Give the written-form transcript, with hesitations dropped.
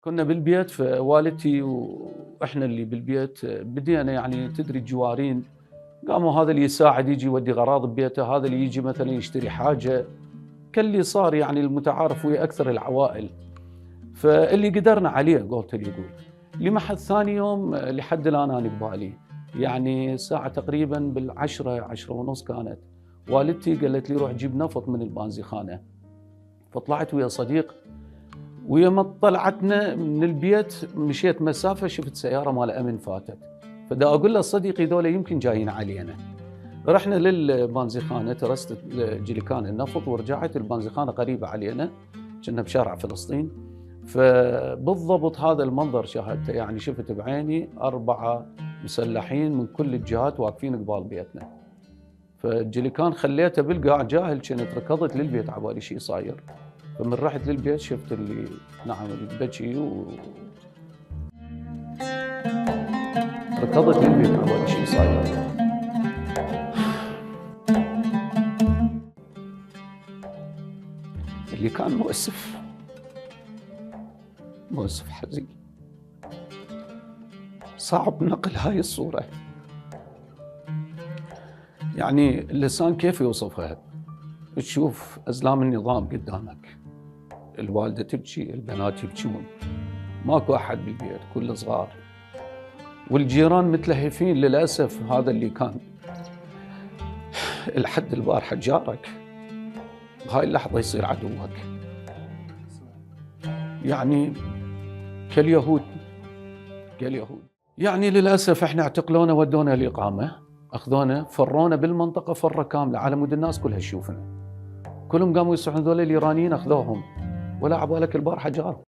كنا بالبيت فوالدتي واحنا اللي بالبيت بدينا يعني تدري الجوارين قاموا هذا اللي يساعد يجي يودي اغراض ببيته، هذا اللي يجي مثلا يشتري حاجه كاللي صار يعني المتعارف ويا اكثر العوائل. فاللي قدرنا عليه قلت اللي يقول لي ما حد ثاني يوم لحد الان انا ببالي يعني ساعه تقريبا بالعشرة 10 ونص كانت والدتي قالت لي روح جيب نفط من البانزيخانه. فطلعت ويا صديق ويا ما طلعتنا من البيت مشيت مسافه شفت سياره مال امن فاتت. فدا اقول له صديقي ذولا يمكن جايين علينا. رحنا للبانزيخانه ترست جليكان النفط ورجعت البانزيخانه قريبه علينا كنا بشارع فلسطين. فبالضبط هذا المنظر شاهدته يعني شفت بعيني 4 مسلحين من كل الجهات واقفين قبال بيتنا. فالجليكان خليته بالقاع جاهل كنت ركضت للبيت عبالي شيء صاير. فمن رحت للبيت شفت اللي نعم البكي ركضت للبيت عبالي شيء صاير. اللي كان مؤسف حزين. صعب نقل هاي الصورة، يعني اللسان كيف يوصفها؟ تشوف أزلام النظام قدامك، الوالدة تبكي، البنات يبكون، ماكو أحد بالبيت كله صغار، والجيران متلهفين للأسف. هذا اللي كان الحد البارحة جارك بهاي اللحظة يصير عدوك، يعني كاليهود. يعني للأسف احنا اعتقلونا ودونا الإقامة، أخذونا فرونا بالمنطقة فرة كاملة على مود الناس كلها تشوفنا. كلهم قاموا يصيحون ذول الإيرانيين أخذوهم، ولا عبالك البارحة جار.